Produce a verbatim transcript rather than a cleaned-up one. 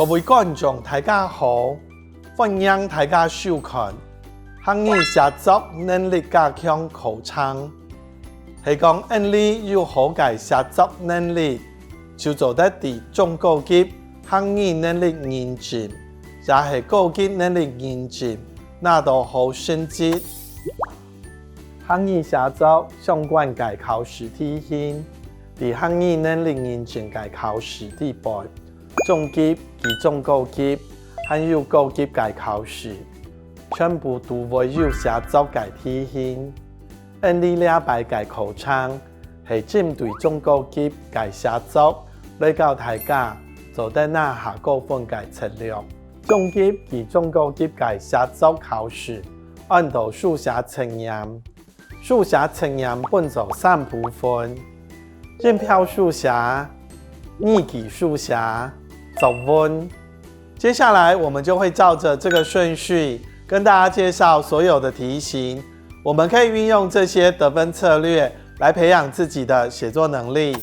各位觀眾，大家好，歡迎大家收看客語寫作能力加強課程。係講𫣆俚有好个寫作能力，就做得在中高級客語能力認證，也係高級能力認證拿到好成績。客語寫作相關个考試題型，在客語能力認證个考試底背，中級、期中高級，還有高級个考試，全部都會有寫作个題型。𫣆俚這擺个課程係針對中高級个寫作，來教大家做得拿下高分个策略。中級、期中高級个寫作考試，安到書寫測驗。書寫測驗分做三部分：音標書寫、語句書寫、作文。接下來，我們就會照著這個順序跟大家介紹所有的題型。我們可以運用這些得分策略來培養自己的寫作能力。